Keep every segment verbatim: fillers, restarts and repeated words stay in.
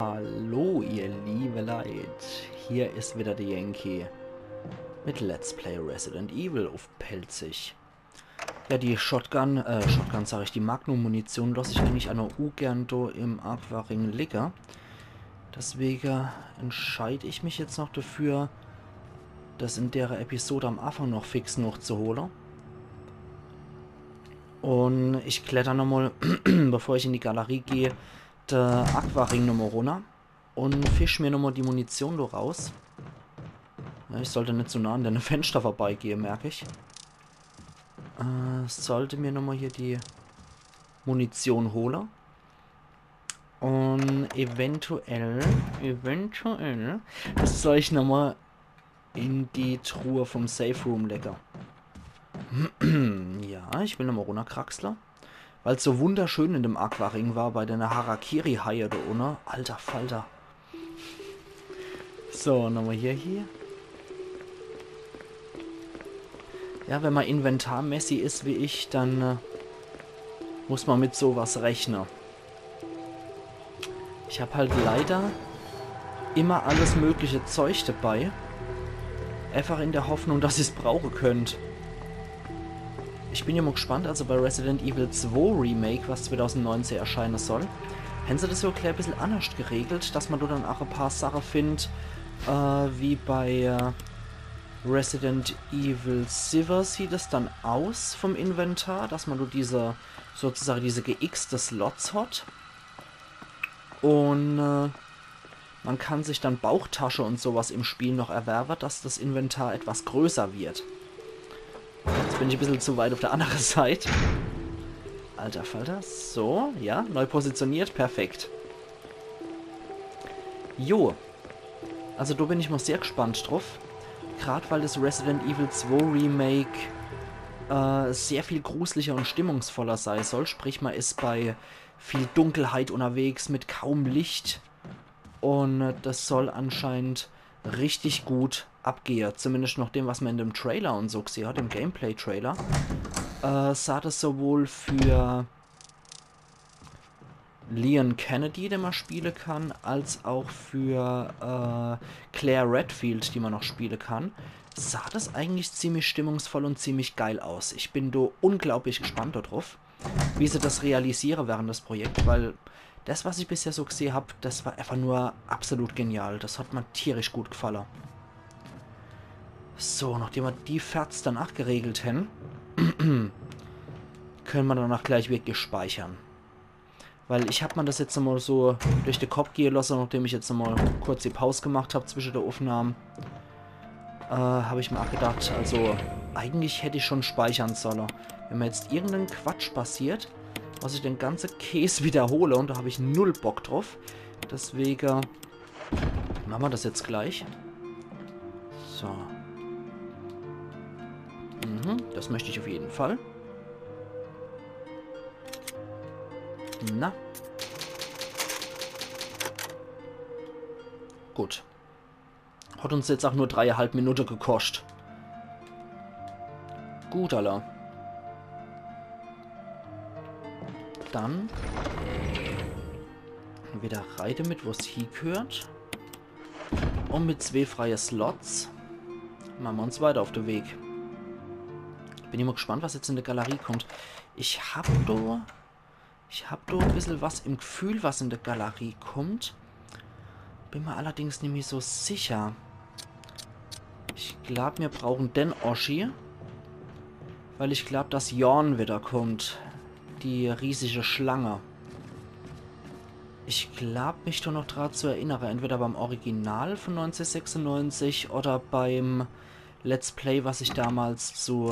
Hallo ihr liebe Leit, hier is wieder de Yankee mit Let's Play Resident Evil uff Pälzisch. Ja, die Shotgun, äh, Shotgun sag ich, die Magnum-Munition loss ich eigentlich aa noch ungern do im Aquaring ligge. Deswege entscheid ich mich jetzt noch dafür, das in dere Episode am Anfang noch fix noch zu hole. Un ich kletter nochmal, bevor ich in die Galerie geh, de Aquaring nochmal runner un fisch mir nochmal die Munition do raus. Ja, ich sollt net zu nah an dene Fenster vorbeigehe, merk ich. Äh, sollt mir nochmal hier die Munition hole. Un eventuell, eventuell, das soll ich nochmal in die Truhe vom Safe Room lege. Ja, ich will nochmal runnerkraxle. Weil's so wunderschön in dem Aquaring war, bei dene Harakiri-Haie do unne. Alter Falter. So, nochmal hier, hier. Ja, wenn man inventarmäßig is wie ich, dann äh, muss man mit sowas rechne. Ich hab halt leider immer alles mögliche Zeug dabei. Einfach in der Hoffnung, dass ich's brauche könnt. Ich bin ja mal gespannt, also bei Resident Evil zwei Remake, was zweitausendneunzehn erscheine soll, hän se das ja auch gleich e bissel annerscht geregelt, dass man do dann auch e paar Sache findt, äh, wie bei äh, Resident Evil sieben sieht es dann aus vom Inventar, dass man do diese, sozusagen diese geixte Slots hat. Un äh, man kann sich dann Bauchtasche un sowas im Spiel noch erwerbe, dass das Inventar etwas größer wird. Jetzt bin ich e bissel zu weit auf der anderen Seite. Alter Falter. So, ja, neu positioniert. Perfekt. Jo. Also do bin ich mal sehr gespannt drauf. Grad weil das Resident Evil zwei Remake äh, sehr viel gruseliger un stimmungsvoller sei soll. Sprich, man is bei viel Dunkelheit unterwegs, mit kaum Licht. Un äh, das soll anscheinend richtig gut abgehe. Zumindest nach dem, was man in dem Trailer un so gesehen hat, im Gameplay-Trailer, äh, sah das sowohl für Leon Kennedy, den man spiele kann, als auch für äh, Claire Redfield, die man noch spiele kann, sah das eigentlich ziemlich stimmungsvoll un ziemlich geil aus. Ich bin do unglaublich gespannt darauf, wie se das realisiere während das Projekt, weil das, was ich bisher so gesehen hab, das war einfach nur absolut genial. Das hat mir tierisch gut gefalle. So, nachdem wir die Ferz danach geregelt hän, können wir danach gleich wirklich speichern. Weil ich hab mir das jetzt mal so durch de Kopp gehe losse, nachdem ich jetzt mal kurz die Paus gemacht hab zwischen der Aufnahme. Äh, hab ich mir auch gedacht, also eigentlich hätt ich schon speichern solle. Wenn mir jetzt irgendein Quatsch passiert, muss ich den ganze Käs wiederhole un do hab ich null Bock drauf. Deswege mache mer das jetzt gleich. So. Mhm, das möchte ich auf jeden Fall. Na. Gut. Hat uns jetzt auch nur dreieinhalb Minute gekoscht. Gut, alla. Dann wieder rei damit, wo's hiegehört. Un mit zwee freie Slots mache mer uns weiter auf de Weg. Bin immer gespannt, was jetzt in de Galerie kommt. Ich hab do Ich hab do e bissel was im Gefühl, was in de Galerie kommt. Bin mer allerdings nimmi so sicher. Ich glaub, mir brauchen den Oschi. Weil ich glaub, dass Yawn wieder kommt. Die riesige Schlange. Ich glaub, mich do noch dran zu erinnere, entweder beim Original von neunzehnsechsundneunzig oder beim Let's Play, was ich damals zu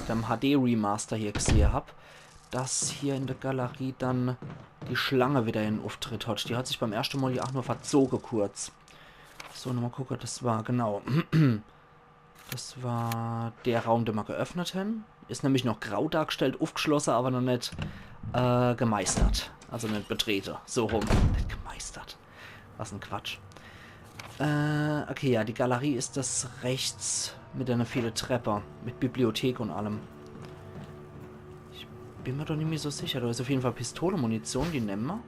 dem H D Remaster hier gesehe hab, dass hier in de Galerie dann die Schlange wieder ihren Auftritt hat. Die hat sich beim erschte Mal ja auch nur verzoge kurz. So, nochmal gucke, das war, genau. Das war der Raum, den mer geöffnet hän. Is nämlich noch grau dargestellt, aufgeschlosse, aber noch net äh, gemeistert. Also net betrete. So rum. Net gemeistert. Was en Quatsch. Äh, okay, ja, die Galerie is das rechts mit einer viele Treppe, mit Bibliothek und allem. Ich bin mir doch nimmi so sicher. Da is auf jeden Fall Pistolemunition, die nemme mer.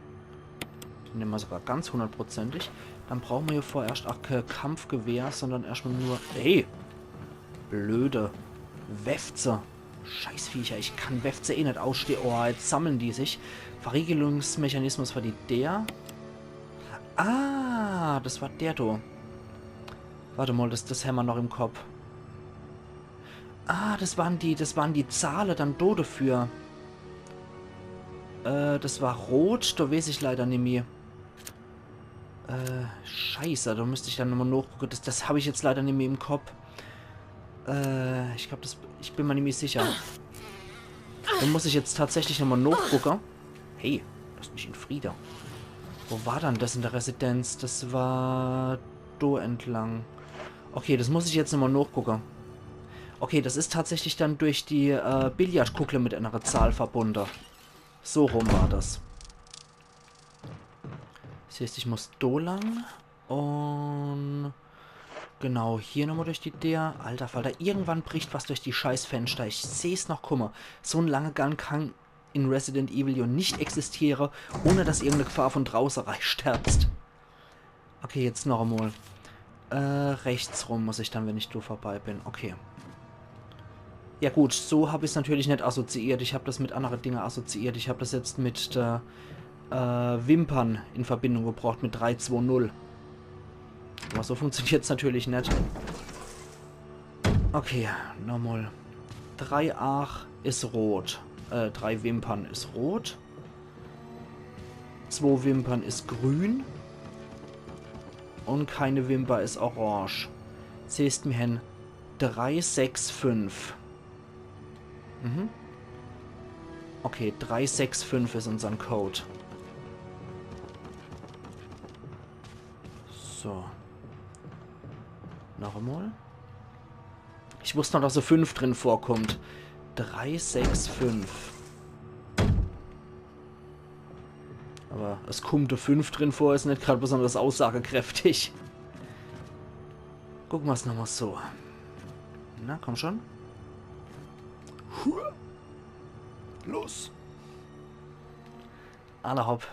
Nemme mer sogar ganz hundertprozentig. Dann brauche mer hier vorerscht ach kee Kampfgewehr, sondern erschtmol nur... Ey! Blöde Wefze. Scheißviecher, ich kann Wefze eh net ausstehe. Oh, jetzt sammle die sich. Verriegelungsmechanismus war die der. Ah, das war der do. Wart mol, das, das hämmer noch im Kopp. Ah, das waren die, das waren die Zahle dann do dafür. Äh, das war rot, do weeß ich leider nimmi. Äh, scheiße, do müsst ich dann nochmol nochgucke. Das, das hab ich jetzt leider nimmi im Kopp. Äh, ich glaab, das, ich bin mer nimmi sicher. Do muss ich jetzt tatsächlich nochmol nochgucke. Hey, lass mich in Friede. Wo war dann das in der Residenz? Das war do entlang. Okay, das muss ich jetzt nochmol nochgucke. Okay, das is tatsächlich dann durch die, äh, Billardkuggel mit einer Zahl verbunde. So rum war das. Das heißt, ich muss do lang un genau hier nochmol durch die Deer. Alter Falter, irgendwann bricht was durch die Scheißfenster. Ich seh's noch kumme. So en lange Gang kann in Resident Evil jo net existiere, ohne dass irgend e Gefahr von drauße reisterzt. Okay, jetzt noch emol. Äh, rechts rum muss ich dann, wenn ich do vorbei bin. Okay. Ja gut, so hab ich's natürlich net assoziiert. Ich hab das mit annere Dinge assoziiert. Ich hab das jetzt mit der, äh, Wimpern in Verbindung gebracht, mit drei zwei null. Aber so funktioniert's natürlich net. Okay, nochmol. Drei Aach is rot. Äh, drei Wimpern is rot. Zwo Wimpern is grün. Un keine Wimper is orange. Das heißt, mir hen drei sechs fünf. Mhm. Okay, drei sechs fünf is unsern Code. So. Noch emol. Ich wusst noch, dass e fünf drin vorkommt. Drei sechs fünf. Aber es kummt e fünf drin vor, is net grad besonders aussagekräftig. Gucke mer's nochmol so. Na, komm schon. Hua. Los. Alla hopp.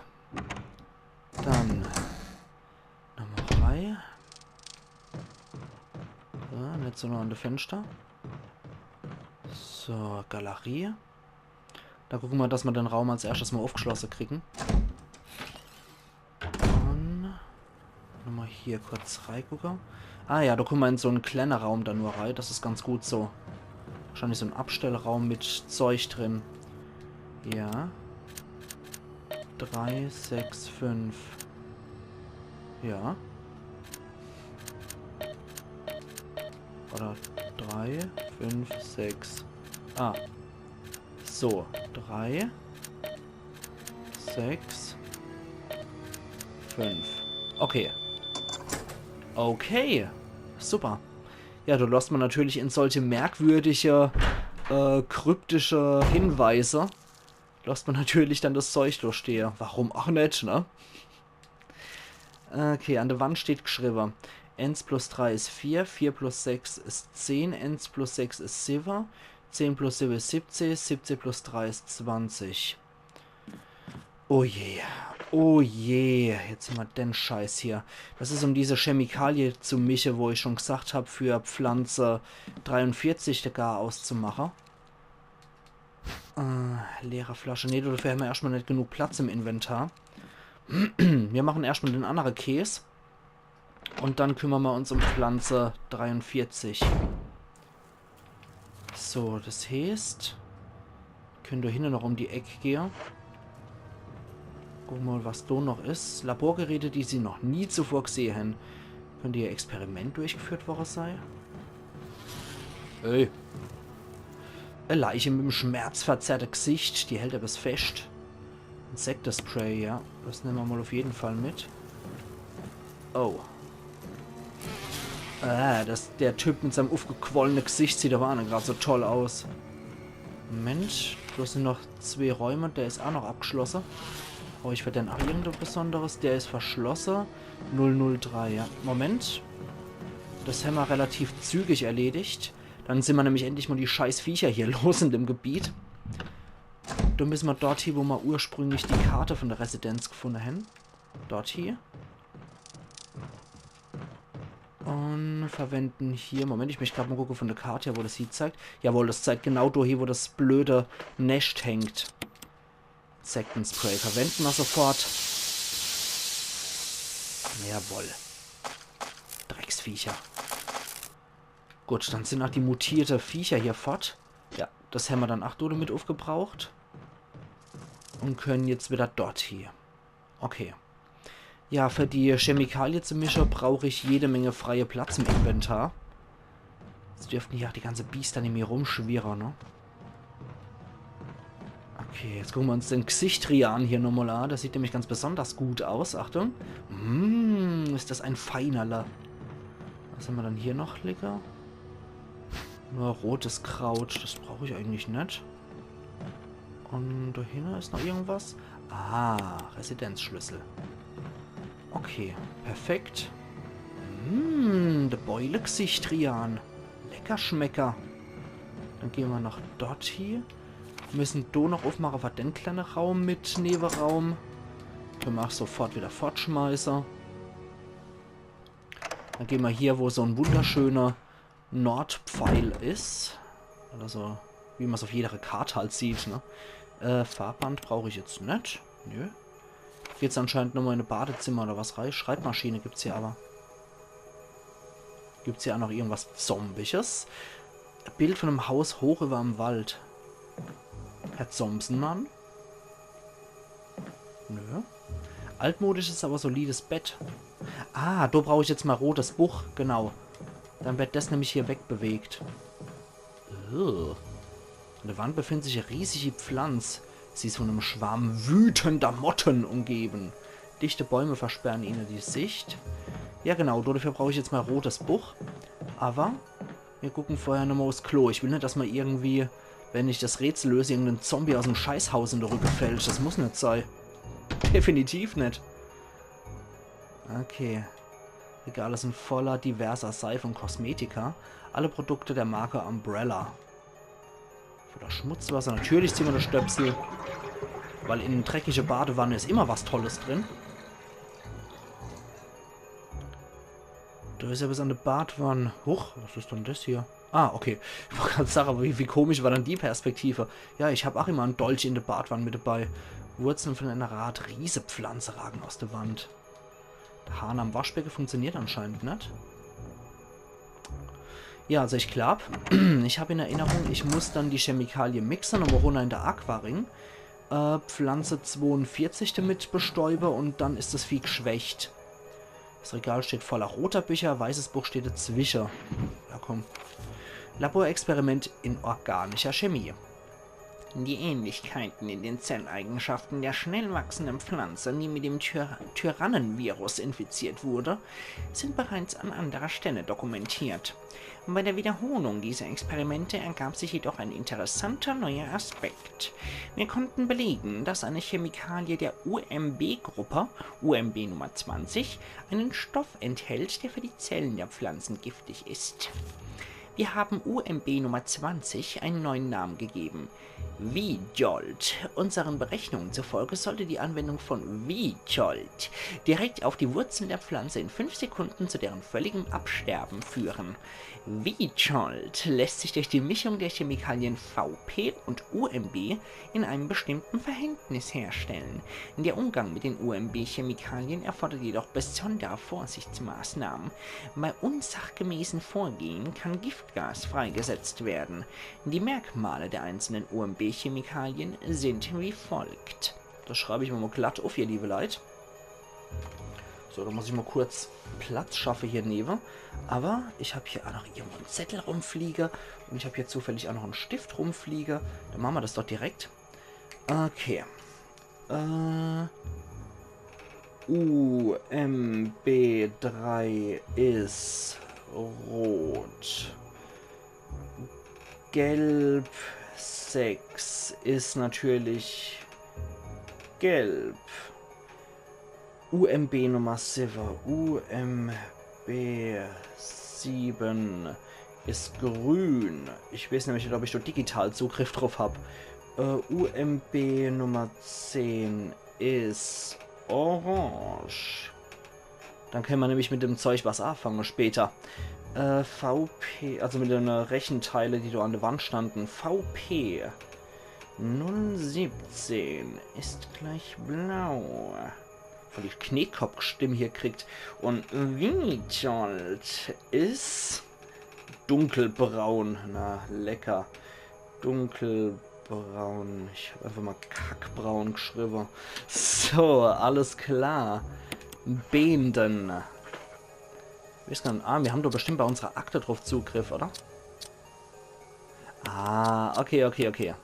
Dann nochmol rei. So, net so nah an de Fenster. So, Galerie. Do gucke mer, dass mer den Raum als erschtes mol uffgeschlosse kriegen. Un nochmol hier kurz reigucke. Ah ja, do kumme mer in so en kleene Raum dann nur rei. Das is ganz gut so. Wahrscheinlich so en Abstellraum mit Zeug drin. Ja. Drei sechs fünf. Ja. Oder drei fünf sechs. Ah. So, drei, sechs, fünf. Okay. Okay. Super. Ja, do losst mer natürlich in solche merkwürdige, äh, kryptische Hinweise, losst mer natürlich dann das Zeug do stehe. Warum ach net, ne? Okay, an de Wand steht gschriwwe: Eens plus drei is vier, vier plus sechs is zehn, eens plus sechs is siwwe, zehn plus siwwe is siebzeh, siebzeh plus drei is zwanzig. Oh je, oh je, jetzt hämmer den Scheiß hier. Das is, um diese Chemikalie zu mische, wo ich schon gsacht hab, für Pflanze dreiundvierzig de Garaus zu mache. Äh, leere Flasche. Nee, dafür hämmer erschtmol net genug Platz im Inventar. Mir mache erschtmol den annere Käs. Un dann kümmere mer uns um Pflanze dreiundvierzig. So, das heeßt, kenne do hinne noch um die Eck gehe. Gucke mer mol, was do noch is. Laborgeräte, die sie noch nie zuvor gsehe hen. Könnt hier e Experiment durchgeführt worre sei? Ey. E Leiche mit'm schmerzverzerrte Gsicht, die hält ebbes fescht. Insektenspray, ja. Das nemme mer mol uff jeden Fall mit. Oh. Ah, das, der Typ mit seinem uffgequollene Gsicht sieht awwer ach net grad so toll aus. Moment, do sin noch zwee Räume, der is ach noch abgeschlosse. Brauch ich für den ach irgendwas Besonderes? Der is verschlosse. Null null drei, ja. Moment. Das hämmer relativ zügig erledigt. Dann sin mer nämlich endlich mol die scheiß Viecher hier los in dem Gebiet. Do misse mer dort hie, wo mer ursprünglich die Karte von der Residenz gefunne hen. Dort hier. Und verwenden hier, Moment, ich möcht grad mal gucke von der Kart her, wo das hier zeigt. Jawohl, das zeigt genau do hier, wo das blöde Nescht hängt. Insektenspray verwenden wir sofort. Jawohl. Drecksviecher. Gut, dann sind auch die mutierte Viecher hier fort. Ja, das hämmer dann ach do mit aufgebraucht. Und können jetzt wieder dort hier. Okay. Ja, für die Chemikalie zu mische brauch ich jede Menge freie Platz im Inventar. Jetzt dürften hier auch die ganze Biester neben mir rumschwirre, ne? Okay, jetzt gucken wir uns den Xystrian hier nochmal an. Das sieht nämlich ganz besonders gut aus. Achtung. Mm, ist das ein feinerler. Was haben wir dann hier noch, Licker? Nur rotes Kraut, das brauche ich eigentlich nicht. Und da hinten ist noch irgendwas. Ah, Residenzschlüssel. Okay, perfekt. Hm, der Beule Xystrian. Lecker Schmecker. Dann gehen wir noch dort hier. Müssen do noch aufmachen, was den kleinen Raum mit Nebenraum. Können wir auch sofort wieder fortschmeißen. Dann gehen wir hier, wo so ein wunderschöner Nordpfeil ist. Oder so, wie man's auf jeder Karte halt sieht, ne? Äh, Farbband brauche ich jetzt nicht. Nö. Geht's anscheinend nochmal in ein Badezimmer oder was rein. Schreibmaschine gibt's hier aber. Gibt's hier auch noch irgendwas Zombiges? Bild von einem Haus hoch über einem Wald. Herr Zomsenmann? Nö. Altmodisches, aber solides Bett. Ah, da brauche ich jetzt mal rotes Buch. Genau. Dann wird das nämlich hier wegbewegt. Ugh. An der Wand befindet sich eine riesige Pflanz. Sie ist von einem Schwarm wütender Motten umgeben. Dichte Bäume versperren ihnen die Sicht. Ja genau, dafür brauche ich jetzt mal rotes Buch. Aber wir gucken vorher nochmal aufs Klo. Ich will nicht, dass man irgendwie, wenn ich das Rätsel löse, irgendein Zombie aus dem Scheißhaus in den Rücken fällt. Das muss nicht sein. Definitiv nicht. Okay. Regale sind voller diverser Seife und Kosmetika. Alle Produkte der Marke Umbrella. Voller Schmutzwasser. Natürlich ziehen wir das Stöpsel. Weil in dreckige Badewanne ist immer was Tolles drin. Da ist ja bis an die Badwanne. Huch, was ist denn das hier? Ah, okay. Ich wollte gerade sagen, wie, wie komisch war dann die Perspektive? Ja, ich habe auch immer einen Dolch in der Badwanne mit dabei. Wurzeln von einer Art Riesepflanze ragen aus der Wand. Der Hahn am Waschbecken funktioniert anscheinend nicht. Ja, also ich glaube, ich habe in Erinnerung, ich muss dann die Chemikalie mixen und runter in der Aquaring. Äh, Pflanze zweiundvierzig damit bestäuben und dann ist das Vieh geschwächt. Das Regal steht voller roter Bücher, weißes Buch steht dazwischen. Ja, komm. Laborexperiment in organischer Chemie. Die Ähnlichkeiten in den Zelleigenschaften der schnell wachsenden Pflanze, die mit dem Tyra Tyrannenvirus infiziert wurde, sind bereits an anderer Stelle dokumentiert. Bei der Wiederholung dieser Experimente ergab sich jedoch ein interessanter neuer Aspekt. Wir konnten belegen, dass eine Chemikalie der U M B-Gruppe, U M B Nummer zwanzig, einen Stoff enthält, der für die Zellen der Pflanzen giftig ist. Wir haben U M B Nummer zwanzig einen neuen Namen gegeben. Vijolt. Unseren Berechnungen zufolge sollte die Anwendung von Vijolt direkt auf die Wurzeln der Pflanze in fünf Sekunden zu deren völligem Absterben führen. Vijolt lässt sich durch die Mischung der Chemikalien V P und U M B in einem bestimmten Verhältnis herstellen. Der Umgang mit den U M B-Chemikalien erfordert jedoch besondere Vorsichtsmaßnahmen. Bei unsachgemäßem Vorgehen kann Giftgas freigesetzt werden. Die Merkmale der einzelnen U M B-Chemikalien sind wie folgt. Das schreibe ich mir mal glatt auf, ihr liebe Leit. So, da muss ich mal kurz Platz schaffen hier neben. Aber ich habe hier auch noch irgendwo einen Zettel rumfliege. Und ich habe hier zufällig auch noch einen Stift rumfliege. Dann machen wir das doch direkt. Okay. Äh, U M B drei ist rot. Gelb sechs ist natürlich gelb. U M B Nummer sieben. U M B sieben ist grün. Ich weiß nämlich nicht, ob ich da digital Zugriff drauf habe. Äh, U M B Nummer zehn ist Orange. Dann kenne mer nämlich mit dem Zeug was anfange später. Äh, V P, also mit dene Rechenteile, die do an de Wand stande. V P null siebzehn is gleich blau. Voll die Kneekoppstimm hier kriegt. Un Vitold is dunkelbraun. Na, lecker. Dunkelbraun. Ich hab einfach mal kackbraun geschriwwe. So, alles klar. Benden. Weeß gar net. Ah, mir hän doch bestimmt bei unserer Akte druff Zugriff, oder? Ah, okay, okay, okay.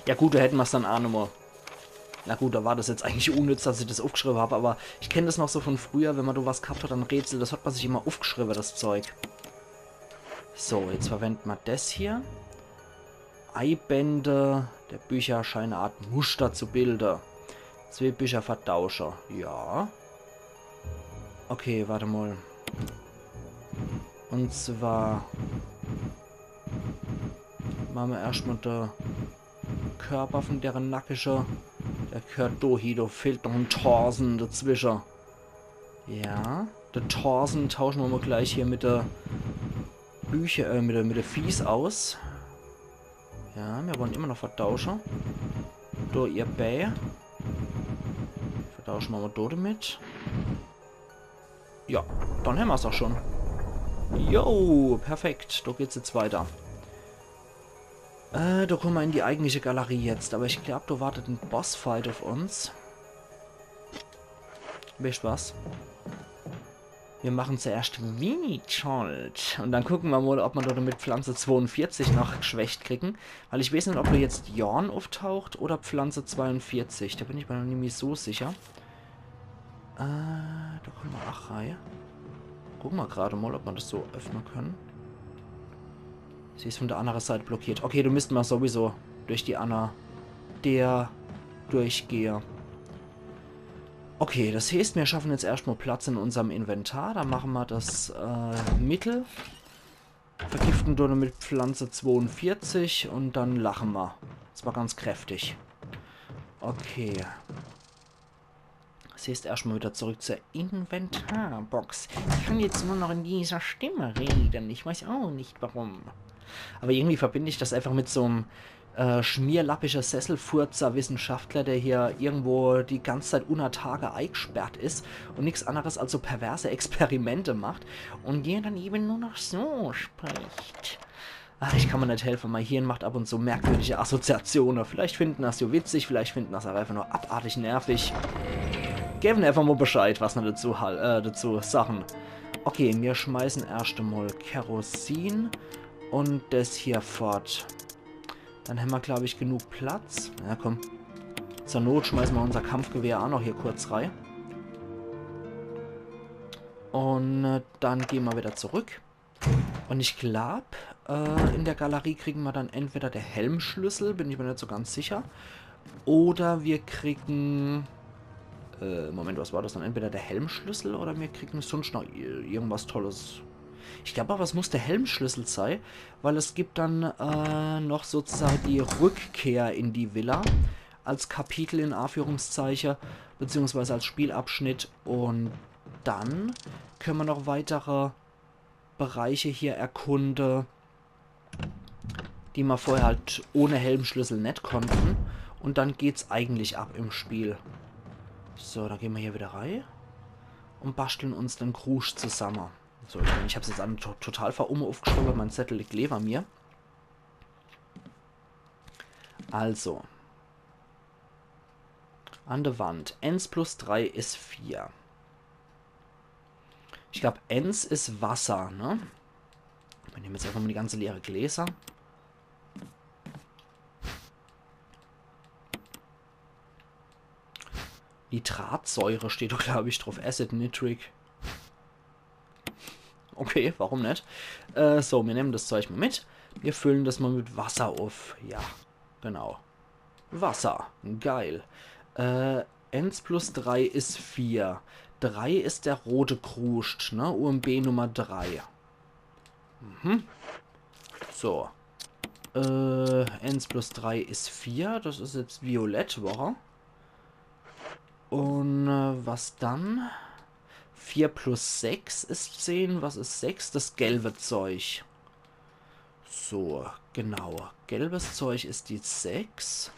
Ja gut, do hätte mer's dann aa nochmol. Na gut, do war das jetzt eigentlich unnütz, dass ich das uffgeschriwwe hab, awwer ich kenn das noch so von früher, wenn mer do was gehabt hat an Rätsel, das hat mer sich immer uffgeschriwwe, das Zeug. So, jetzt verwende mer das hier. Eibände der Bücher scheine Art Muster zu bilde. Zwee Bücher vertausche. Ja. Okay, wart emol. Un zwar mache mer erscht mol de Körper von dere nackische. Der gehört do hie, do fehlt noch en Torsen dazwische. Ja, de Torsen tausche mer mol gleich hier mit de Bücher, äh, mit de, mit de Fieß aus. Ja, mir wolle immer noch vertausche. Do ihr Bä. Vertausche mer mol do demit. Ja, dann hämmer's aa schun. Jo, perfekt. Do geht's jetzt weiter. Äh, do kumme mer in die eigentliche Galerie jetzt. Awwer ich glaab, do wartet en Bossfight uff uns. Weescht was? Mir mache zuerscht Vitold. Un dann gucke mer mol, ob mer do mit Pflanze zwounvierzig noch geschwächt kriege. Weil ich weeß net, ob do jetzt Jorn ufftaucht oder Pflanze zweiunvierzig. Do bin ich mer noch nimmi so sicher. Äh, do kumme mer aa rei. Gucke mer grad mol, ob mer das so öffne kenne. Sie is von der annere Seit blockiert. Okay, do misste mer sowieso durch die anner Deer durchgehe. Okay, das heeßt, mir schaffe jetzt erscht mol Platz in unserm Inventar. Dann mache mer das, äh, Mittel. Vergifte do mit Pflanze zwounvierzig un dann lache mer. Das war ganz kräftig. Okay. Das heeßt, erscht mol wieder zurück zur Inventarbox. Ich kann jetzt nur noch in dieser Stimme reden. Ich weiß auch nicht warum. Awwer irgendwie verbind ich das einfach mit so'm äh, schmierlappische Sesselfurzer-Wissenschaftler, der hier irgendwo die ganze Zeit unner Tage eigsperrt is un nix anneres als so perverse Experimente macht un der dann eben nur noch so spricht. Ach, ich kann mer net helfe, mei Hirn macht ab un zu merkwürdige Assoziatione. Vielleicht finden er's jo witzig, vielleicht finden er's aa einfach nur abartig nervig. Gewwe einfach mol Bescheid, was mer dazu, hal- äh, dazu sache. Okay, mir schmeiße erscht mol Kerosin un das hier fort. Dann hämmer, glaab ich, genug Platz. Ja, komm. Zur Not schmeiße mer unser Kampfgewehr aa noch hier kurz rei. Un, äh, dann gehn mer wieder zurück. Un ich glaab, äh, in der Galerie kriege mer dann entweder de Helmschlüssel, bin ich mer net so ganz sicher. Oder mir kriege, äh, Moment, was war das dann? Entweder de Helmschlüssel oder mir kriege sunscht noch ir- irgendwas Tolles. Ich glaab awwer, es muss de Helmschlüssel sei, weil es gibt dann, äh, noch sozusagen die Rückkehr in die Villa als Kapitel in Anführungszeiche, beziehungsweise als Spielabschnitt. Un dann kenne mer noch weitere Bereiche hier erkunde, die mer vorher halt ohne Helmschlüssel net konnte. Un dann geht's eigentlich ab im Spiel. So, dann gehn mer hier wieder rei un bastle uns den Krusch zusamme. So, ich mein, ich hab's jetzt an to total verumme uffgeschriwwe, mei Zettel liegt lewer mir. Also. An de Wand. Eens plus drei is vier. Ich glaab, eens is Wasser, ne? Mir nemme jetzt einfach mol die ganze leere Gläser. Nitratsäure steht do, glaab ich, druff. Acid Nitric. Okay, warum net? Äh, so, mir nemme das Zeug mol mit. Mir fülle das mol mit Wasser uff. Ja, genau. Wasser. Geil. Äh, eens plus drei is vier. Drei is der rote Kruscht, ne? U M B Nummer drei. Mhm. So. Äh, eens plus drei is vier. Das is jetzt violett, wor? Und äh, was dann? Vier plus sechs is zehn. Was is sechs? Das gelbe Zeug. So, genau. Gelbes Zeug is die sechs.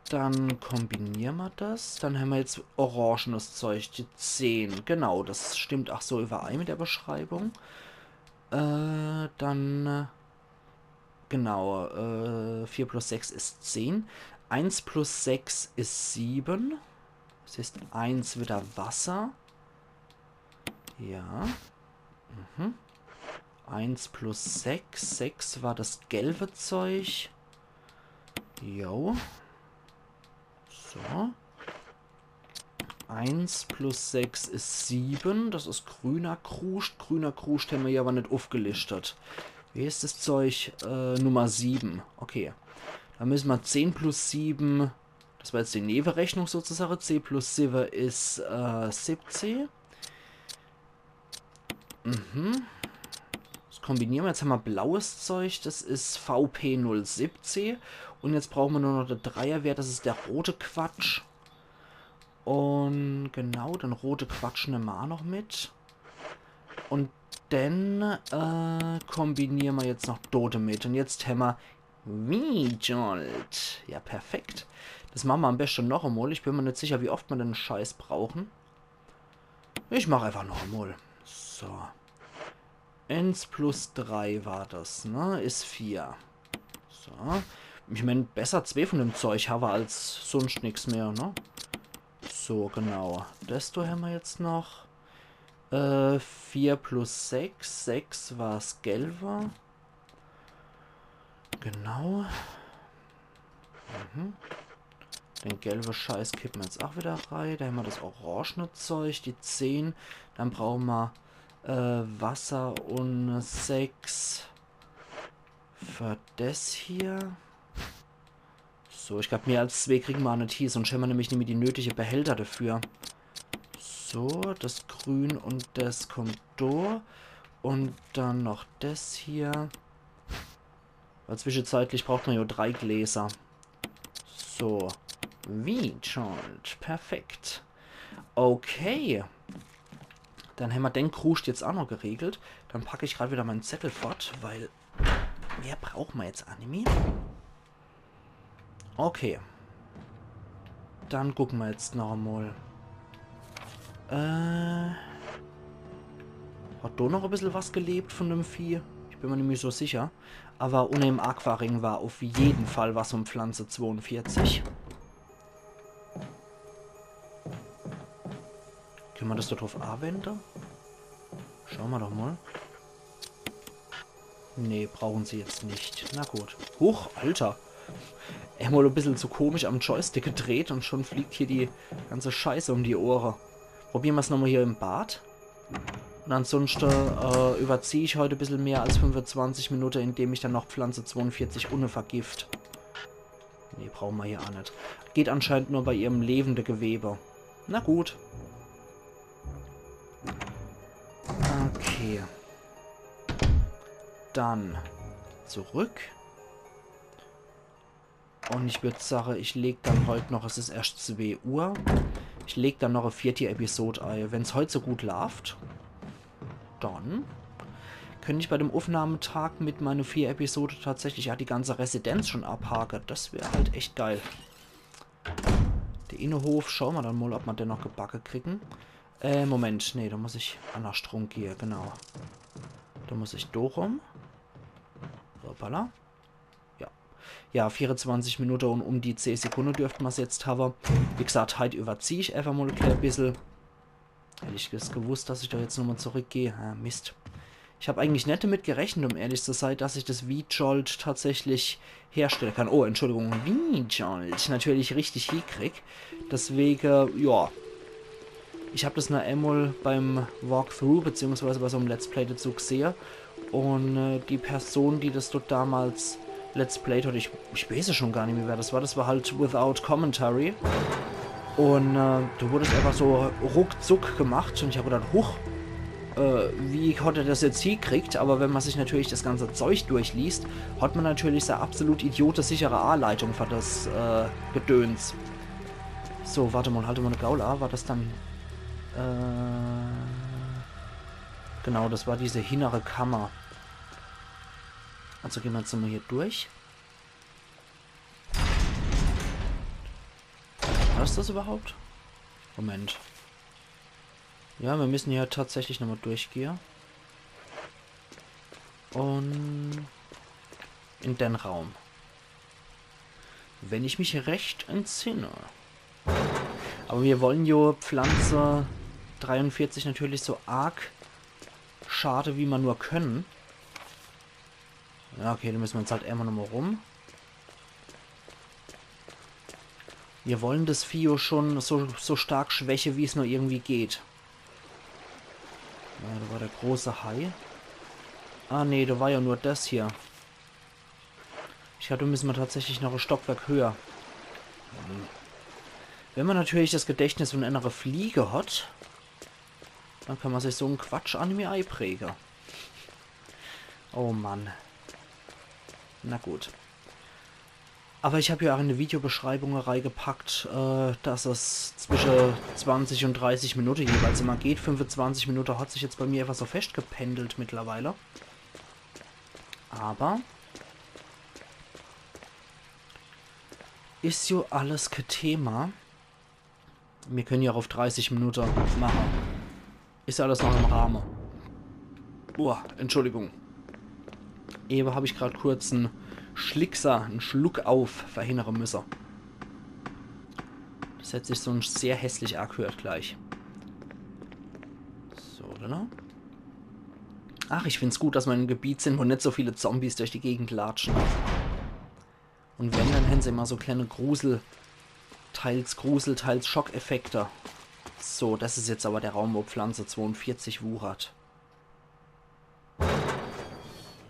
Dann kombiniere mer das. Dann hämmer jetzt orangenes Zeug, die zehn. Genau, das stimmt ach so überein mit der Beschreibung. Äh, dann, äh, genau, äh, vier plus sechs is zehn. Eins plus sechs is sieben. Das heißt, eins wieder Wasser. Ja. Mhm. Eins plus sechs. Sechs war das gelbe Zeug. Jo. So. Eins plus sechs is sieben. Das is grüner Kruscht. Grüner Kruscht hämmer hier aber net uffgelischt. Wie is das Zeug? Äh, Nummer sieben. Okay. Dann müsse mer zehn plus sieben. Das war jetzt die Newerechnung sozusagen. Zehn plus sieben is äh, siebzehn. Mhm. Das kombiniere mer. Jetzt hämmer blaues Zeug. Das is V P null siebzehn. Und jetzt brauche mer nur noch de Dreierwert. Das is der rote Quatsch. Und genau, den rote Quatsch nemme mer ach noch mit. Und dann äh, kombiniere mer jetzt noch do demit. Und jetzt hämmer Wijolt. Ja, perfekt. Das mache mer am beschte noch emol. Ich bin mer net sicher, wie oft mer den Scheiß brauche. Ich mach einfach noch emol. So. Eins plus drei war das, ne? Is vier. So. Ich mein, besser zwee von dem Zeug hawwe als sunscht nix mehr, ne? So, genau. Das do hämmer jetzt noch. Äh, vier plus sechs. Sechs war's gelbe. Genau. Mhm. Den gelbe Scheiß kippe mer jetzt ach wieder rei. Do hämmer das orangene Zeug, die zehn. Dann brauche mer äh, Wasser und sechs für das hier. So, ich glaub, mehr als zwee kriege mer net hie, sunscht hämmer nämlich nimmi die nötige Behälter dafür. So, das Grün und das kommt do. Und dann noch das hier. Weil zwischenzeitlich braucht mer jo drei Gläser. So. Wijolt. Perfekt. Okay. Dann hämmer den Kruscht jetzt ach noch geregelt. Dann pack ich grad wieder mein Zettel fort, weil mehr brauche mer jetzt ach nimmi. Okay. Dann gucke mer jetzt noch emol. Äh. Hat do noch e bissel was gelebt von dem Vieh? Ich bin mer nimmi so sicher. Aber unner dem Aquaring war auf jeden Fall was um Pflanze zwounvierzig. Kenne mer das do druff awende? Schaue mer doch mol. Nee, brauche se jetzt net. Na gut. Huch, Alter. Emol e bissel zu komisch am Joystick gedreht und schon fliegt hier die ganze Scheiße um die Ohre. Probiere mer's nochmol hier im Bad. Und ansunschte äh, überzieh ich heut e bissel mehr als fünfezwanzig Minute, indem ich dann noch Pflanze zwounvierzig unne vergift. Nee, brauche mer hier ach net. Geht anscheinend nur bei ihrem lebende Gewebe. Na gut. Okay. Dann zurück. Und ich würd sage, ich leg dann heut noch, es is erscht zwee Uhr, ich leg dann noch e vierte Episod ei, wenn's heut so gut laaft. Dann könnt ich bei dem Uffnahmetag mit meine vier Episode tatsächlich ach die ganze Residenz schon abhake. Das wär halt echt geil. De Innehof, schaue mer dann mol, ob mer den noch gebacke kriegen. Äh, Moment, nee, do muss ich annerscht rum gehe, genau. Do muss ich do rum. Hoppala. Ja. Ja, vierezwanzig Minute und um die zeh Sekunde dürft mer's jetzt hawwe. Wie gesagt, heit überzieh ich einfach mol e klee bissel. Hätt ich das gewusst, dass ich do jetzt nochmol zurückgeh. Ah, Mist. Ich hab eigentlich net damit gerechnet, um ehrlich zu sei, dass ich das Wijolt tatsächlich herstelle kann. Oh, Entschuldigung, Wijolt natürlich richtig hiekrieg. Deswege, ja. Ich hab das nur emol beim Walkthrough, beziehungsweise bei so em Let's Play dazu gesehe. Und äh, die Person, die das dort damals Let's Played hat, ich, ich weiß es schon gar nimmi, wer das war. Das war halt Without Commentary. Und äh, do wurde es einfach so ruckzuck gemacht und ich hab gedacht, huch, äh, wie hat er das jetzt hiekriegt? Aber wenn mer sich natürlich das ganze Zeug durchliest, hat mer natürlich so e absolut idiotesichere Aleitung für das äh, Gedöns. So, wart emol, halt emol e Gaul a. War das dann... Äh, genau, das war diese hinnere Kammer. Also gehn mer jetzt emol hier durch. Was is das überhaupt? Moment. Ja, mir müssen hier tatsächlich nochmal durchgehe. Und in den Raum. Wenn ich mich recht entsinne. Aber mir wollen jo Pflanze dreiundvierzig natürlich so arg schade, wie mer nur können. Ja, okay, dann müssen mer jetzt halt emol nochmal rum. Mir wollen das Vieh jo schon so, so stark schwäche, wie es nur irgendwie geht. Ja, da war der große Hai. Ah, nee, da war ja nur das hier. Ich glaub, da müssen mer tatsächlich noch e Stockwerk höher. Hm. Wenn mer natürlich das Gedächtnis von einer Fliege hat, dann kann mer sich so en Quatsch an mir eipräge. Oh Mann. Na gut. Aber ich hab ja auch in die Videobeschreibung reigepackt, äh, dass es zwischen zwanzig und dreißig Minuten jeweils immer geht. Fünfundzwanzig Minuten hat sich jetzt bei mir einfach so festgependelt mittlerweile. Aber is jo alles ke Thema. Mir können ja auch auf dreißig Minuten machen. Is alles noch im Rahmen. Boah, Entschuldigung. Ewe hab ich grad kurz en Schlickser, en Schluckauf verhindern müssen. Das hat sich so sehr hässlich angehört gleich. So, oder? Ach, ich find's gut, dass mer in einem Gebiet sind, wo net so viele Zombies durch die Gegend latschen. Und wenn, dann hän se immer so kleine Grusel, teils Grusel, teils Schockeffekte. So, das is jetzt aber der Raum, wo Pflanze zweiundvierzig wuchert.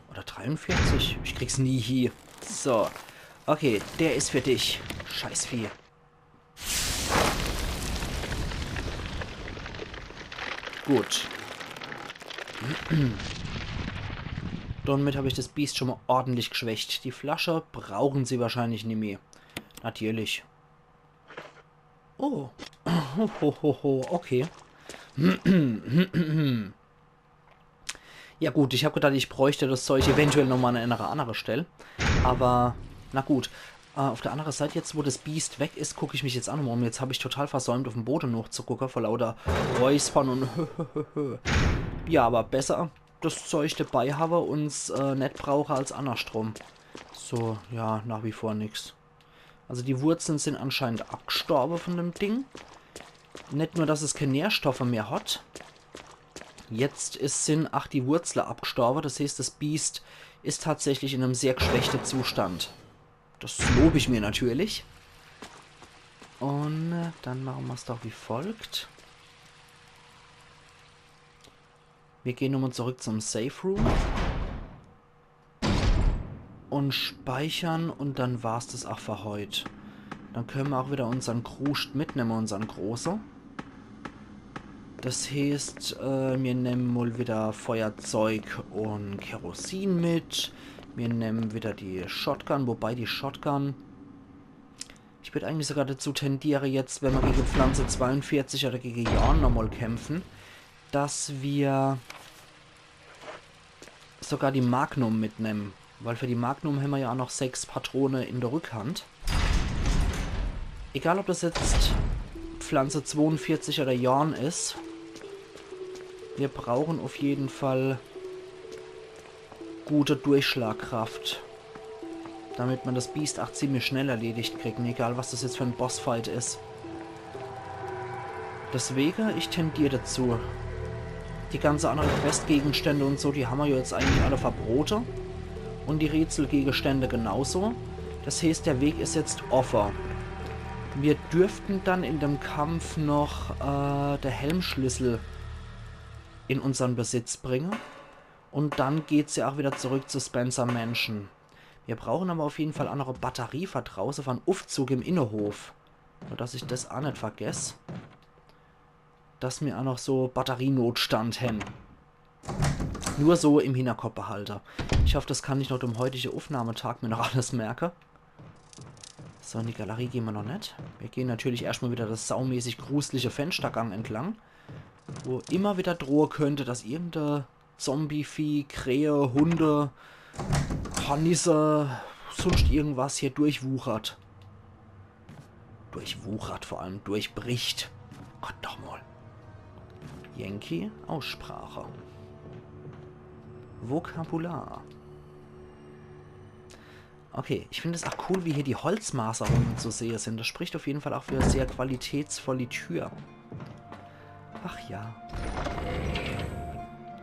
Oder dreiundvierzig? Ich krieg's nie hie. So. Okay, der is für dich. Scheißvieh. Gut. Damit hab ich das Biest schon mal ordentlich geschwächt. Die Flasche brauchen sie wahrscheinlich nimmi. Natürlich. Oh. Ho, ho, ho, ho. Okay. Ja gut, ich hab gedacht, ich bräuchte das Zeug eventuell nochmal an einer anderen Stelle. Aber, na gut. Äh, auf der anderen Seite, jetzt wo das Biest weg is, guck ich mich jetzt auch nochmal um. Jetzt hab ich total versäumt, auf den Boden hochzugucken, vor lauter Räuspern und ja, aber besser das Zeug dabei habe und es, äh, net brauche als annerschtrum. So, ja, nach wie vor nix. Also die Wurzeln sind anscheinend abgestorben von dem Ding. Net nur, dass es keine Nährstoffe mehr hat. Jetzt is, sind auch die Wurzeln abgestorben. Das heißt, das Biest is tatsächlich in einem sehr geschwächten Zustand. Das lob ich mir natürlich. Und, äh, dann machen mer's doch wie folgt. Wir gehen nochmal zurück zum Safe Room. Und speichern und dann war's das auch für heut. Dann können wir auch wieder unseren Kruscht mitnehmen, unseren große. Das heißt, äh, wir nehmen mal wieder Feuerzeug und Kerosin mit. Wir nehmen wieder die Shotgun, wobei die Shotgun, ich würd eigentlich sogar dazu tendieren, jetzt, wenn wir gegen Pflanze zweiundvierzig oder gegen Jorn nochmal kämpfen, dass wir sogar die Magnum mitnehmen. Weil für die Magnum haben wir ja auch noch sechs Patrone in der Rückhand. Egal, ob das jetzt Pflanze zweiundvierzig oder Jorn is, wir brauchen auf jeden Fall gute Durchschlagkraft, damit man das Biest auch ziemlich schnell erledigt kriegen, egal was das jetzt für ein Bossfight is. Deswegen, ich tendier dazu. Die ganze andere Questgegenstände und so, die haben wir ja jetzt eigentlich alle verbrote. Und die Rätselgegenstände genauso. Das heißt, der Weg is jetzt offe. Wir dürften dann in dem Kampf noch, äh, der Helmschlüssel in unseren Besitz bringen. Und dann geht's ja auch wieder zurück zu Spencer Mansion. Wir brauchen aber auf jeden Fall auch noch e Batterie für draußen, für en Uffzug im Innehof. Nur, dass ich das auch net vergess. Dass mir auch noch so Batterienotstand hän. Nur so im Hinterkopf behalte. Ich hoff, das kann ich noch dem heutigen Aufnahmetag mir noch alles merke. Das So, in die Galerie gehn mer noch net. Mir gehn natürlich erscht mal wieder das saumäßig grusliche Fenstergang entlang, wo immer wieder drohe könnt, dass irgendein Zombie-Vieh, Krähe, Hunde, Hornisse, sunscht irgendwas hier durchwuchert. Durchwuchert vor allem, durchbricht. Gott noch mal. Yankee, Aussprache. Vokabular. Okay, ich find es auch cool, wie hier die Holzmaserungen zu sehe sind. Das spricht auf jeden Fall auch für sehr qualitätsvolle Tür. Ach ja.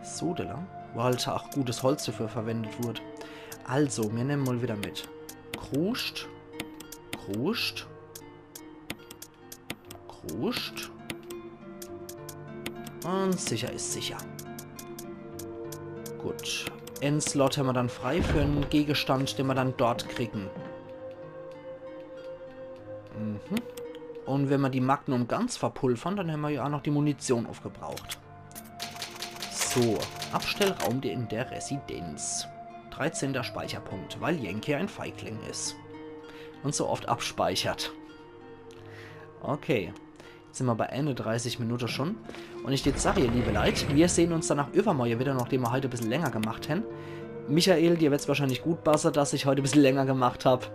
Sodele, wo halt auch gutes Holz dafür verwendet wurde. Also, mir nemme mal wieder mit. Kruscht. Kruscht. Kruscht. Und sicher ist sicher. Gut. En Slot hämmer dann frei für en Gegenstand, den mer dann dort kriegen. Mhm. Und wenn mer die Magnum ganz verpulvern, dann hämmer ja auch noch die Munition aufgebraucht. So, Abstellraum der, in der Residenz. Dreizehnter Speicherpunkt, weil Yankee ein Feigling ist. Und so oft abspeichert. Okay. Jetzt sind mer bei einunddreißig Minuten schon. Und ich jetzt sag, ihr liebe Leit, mir sehen uns dann auch übermorje wieder, nachdem mer heute ein bisschen länger gemacht haben. Michael, dir wird's wahrscheinlich gut passe, dass ich heute ein bisschen länger gemacht hab.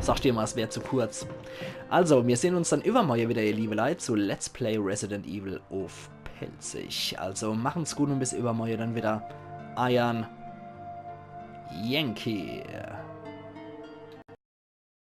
Sag dir mal, es wär zu kurz. Also, mir sehen uns dann übermorje wieder, ihr liebe Leit, zu Let's Play Resident Evil auf Pälzisch. Also, machen's gut und bis übermorje dann wieder. Eiern Yankee.